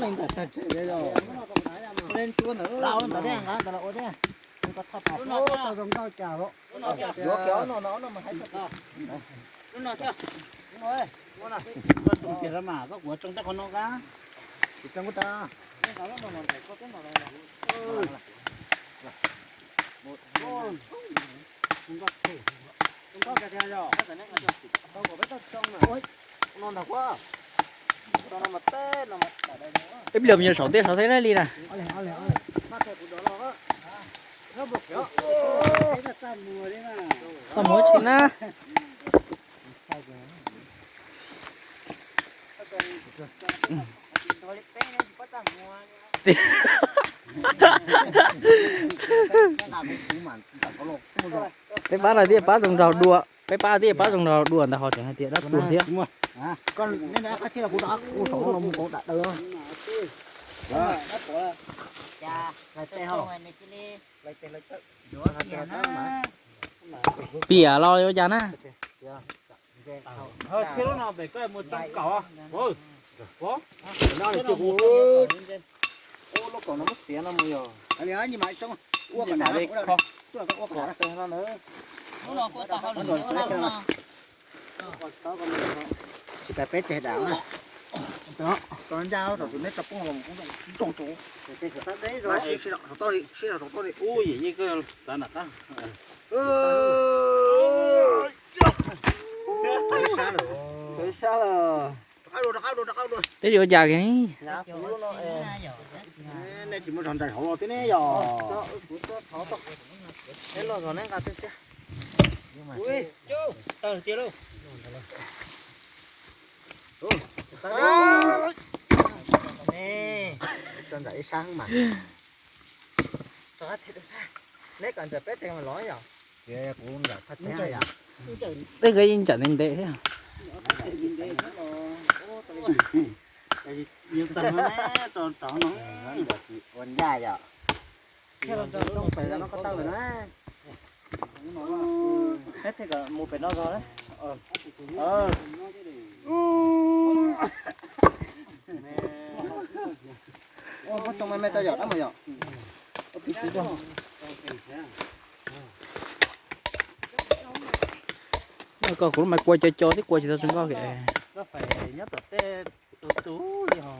Ntawm tag tsev los. Ntawm ntawd thiab, ntawm ntawd los ua thiab. Yuav kiag ob no, ob no mas hais. Koj tsoo tiag mas koj kuv tsoo tej qhov no ka. Tsis tsoo kuv tas. Ib pliag yog saum tej saum tej li na. Txaj muag tsis na. Peb pab no thiaj pab zoo nraug dua, peb pab thiaj pab zoo nraug dua ntawd ho tseem hais tias dab tuag thiab. Piam los yuav cas na. Lub kaum no muab txiav no mus yog. Tsis tas peb teg dam na. Tau ncaj rau tus neb rau poob los mus zoo rau. Sib sib zog rau toj li, sib zog rau toj li. Ub, yam yeej koj txav nram qab. Sab lawm. Sab lawm. Rov qab dua, rov qab dua, rov qab dua. Twb yuav cas kiag. Nej tsis muaj zog nraim hauv los tib ne yog. Peb los zog neb nqa tej siab. Tawg tiag lauj. Tso nram ib sab mas. Neb kom nram peb teg mas los yom. Kuv nram thaj teb yom. Tej koj yeej ntsam ntev ntev thiab. Ua ncaj yom. Thiaj los rau lub pem no ko taw lawm na. Peb thiaj kom mus pem no zog na. Ua muab tso me me tso yom, dab mas yom. Koj kuv lub mais kua co co twb kua tsis tau zoo nkauj kiag. Koj fais nyob tom tej tus tus li ho.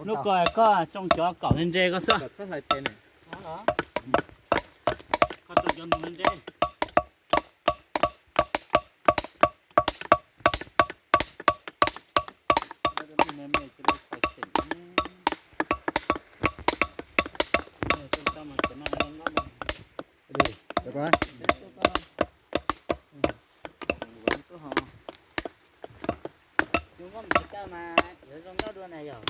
Lub ko koj tsoo cov kaum ntse ntse koj xwb. Koj tsoo cov ntse ntse. Yus muaj ntxhais kawg mas yuav zoo nkauj dua na yom.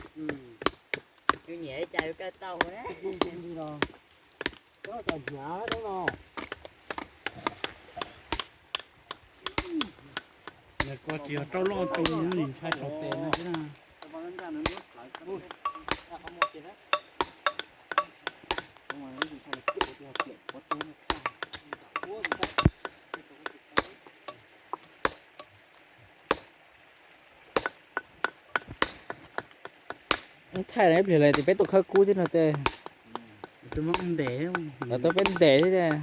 Yus nyiam li cas yus kaw tau ua na. Nws kua tsis yog rau loj rau mus ntshai tsaus tes no xwb na. Thaij ib pliag lawm tias peb tuaj khawb kub thiab no tes. Lawv tuaj peb ntes thiab tes.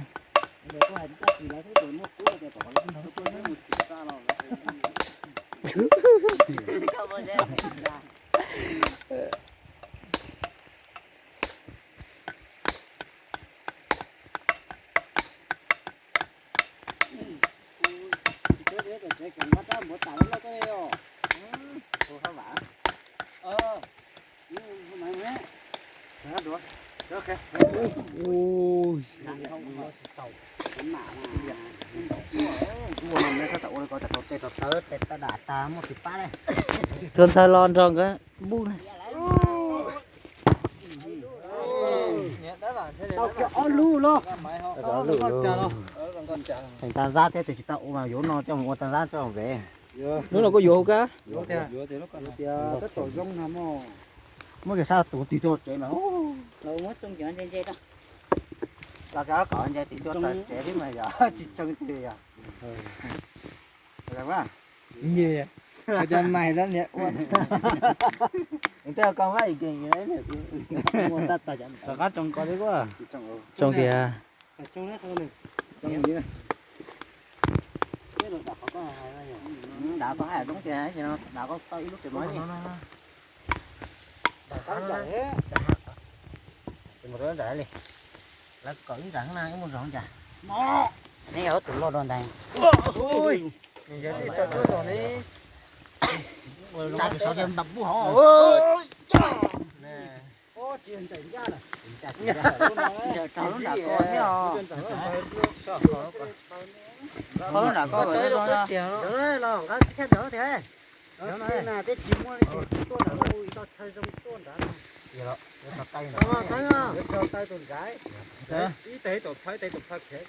Tuag ntxhais los nrog nkawd npuj na. Tau kiag ob lub los. Tseem tag zab thiab, tes tsis tau ua mas yuav no coj mus ua tag zab coj vev. Hnub no kuj yuav hauv kab. Muab kiag sab tus tig rau tsev mas. Los kiag ob kaum ntse tig rau tsev thiab mas yog tsis tsoo tiag yog. Nyiam. Cov mais da niam ua. Rov qab tsoo ko li kuj. Tsoo tiag. Dav koj hais zoo tiag, dav koj tau ib lub ris mov li. Mus rau ntawm li. Lawv kom ib ntsam na, ib mus zov cas. Neb yog tus loj dua ntag. Ntsam pem saud tias npam pub hauv. Ntsam lub nram ko thiab os. Qhov lub nram ko. Los nqa thiab nrad tiag. Tej tsis muaj li ces tuaj nrad no, ua ib tog chaw zoo tuaj nrad no. Yuav tso taw tus ntxaiv. Ib teg ib tus phawj, ib teg ib tus phawj khiav.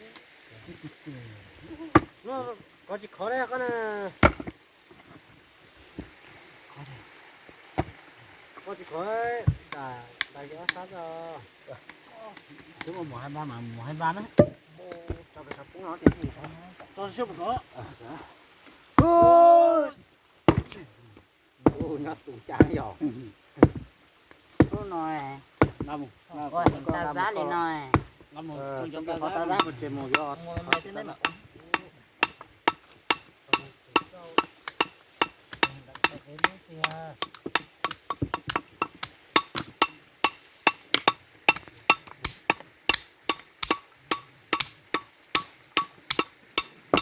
Kov tsis khov li koj na. Koj tsis khov, ntais ntais yog sab. Twb mus hais npa mas mus hais npa na. Tso siab mus kov. Nyob tus cas yog. Lub no, ua heev tag zab li no. Qhov tag zab mus tses mus yuav.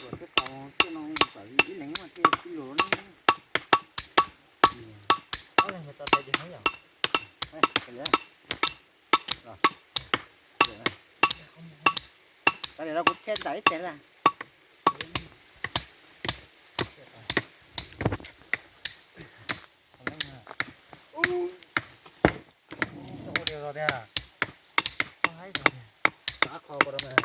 Ua teb tau tej no tawm ib leeg mas thiaj tib lus ne. Ob leeg tau tau ces heev yom. Los, kuv thiaj ntais ib teg na. Ua tiag tiag. Xav kho ko rau mas.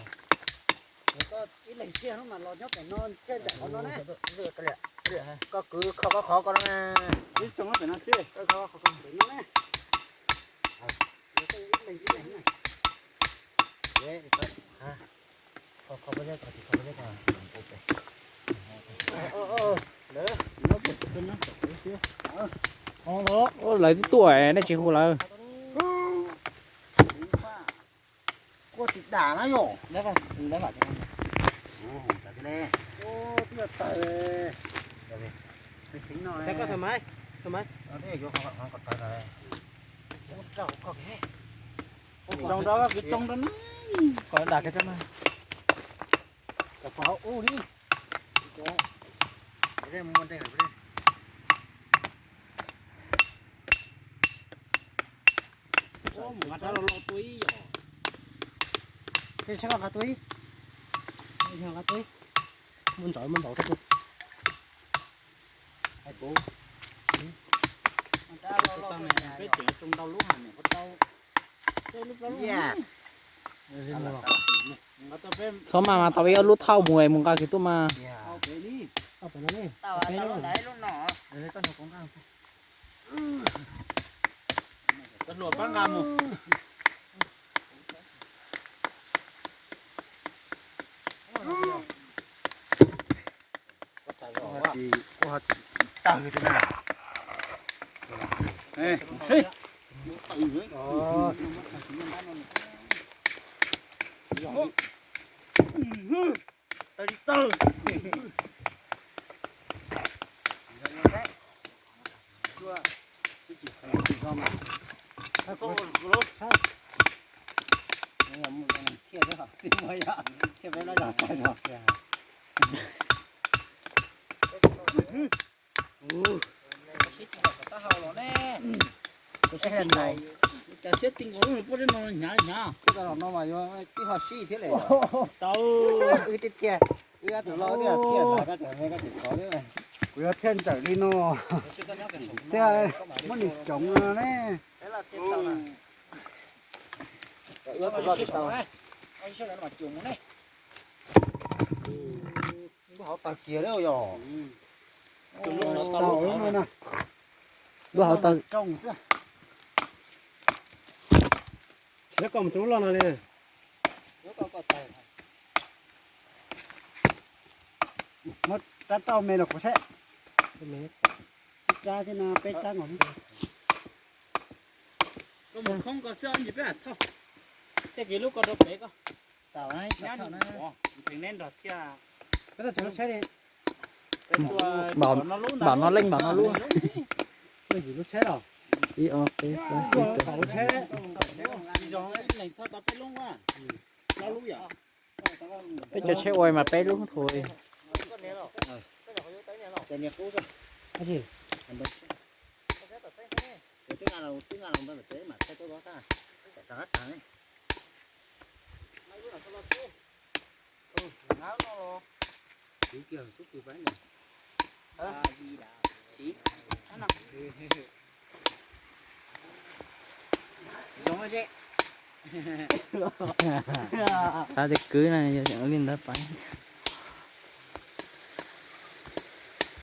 Koj ib leeg thiaj mas los nyob pem no thiaj ntsam qhov no ne. Koj kwv kho koj qhov ko rau mas. Ib tsoom pem no xwb. Koj kho kho pem no ne. Ib leeg ib leeg na. Lawv twb tuaj nej tsis hu lawv. Koj tsis dam na yom. Tawm li. Tawm li. Tawm li. Tawm li. Tawm li. Tsoo rau, kwv tsoo rau. Kom dam kiag rau na. Kom pom hauv ub li. Mus nqa rab los los tua ib yom. Tej sab nqa tua ib. Nqa tua ib. Muaj ntsaum muaj ntsaum thiab. Peb tseem tsoo ntau lub mas niam qhov tau. Txhob maj mas tau ib ob lub thauj mus mus nqa kiag tuaj mas. Koj hluas pab nqa mus. Kuv ho tsis tawg li na. Tawg tsis tawg. Thiaj peb lab zog tag zog. Cas siab ti nkaus lub pob zeb no hnyav hnyav. Twb tau los no mas yuav twb ho sib thiab lawm. Tau. Wb twb thiaj, wb tus loj twb thiaj ntawd koj tseem me koj tseem khov thiab. Kuv yuav thiaj ntsawm li no. Thiaj muab nws tsoov no ne. Lub hauv tawg kiag lawm yog. Lub hauv tawg. Tsis tau kom mus txog lub loj no li. Muab rab tauj me los kuv saib. rab thiab no, peb rab nkaus xwb. Koj mus khoob koj xwb, ntsis peb mam thauj. Tej kev lub ko rau pem koj. Nyab nws ntheev neb nrog thiab. Peb tau tseem lub tsheb li. Npaum no leej npaum no lub. Lub tsheb los. Ib ob peb plaub tsib caug. Peb cov tsheb ua mas peb lub thaum li. Xav tias kwv na, yog li ntawd pais.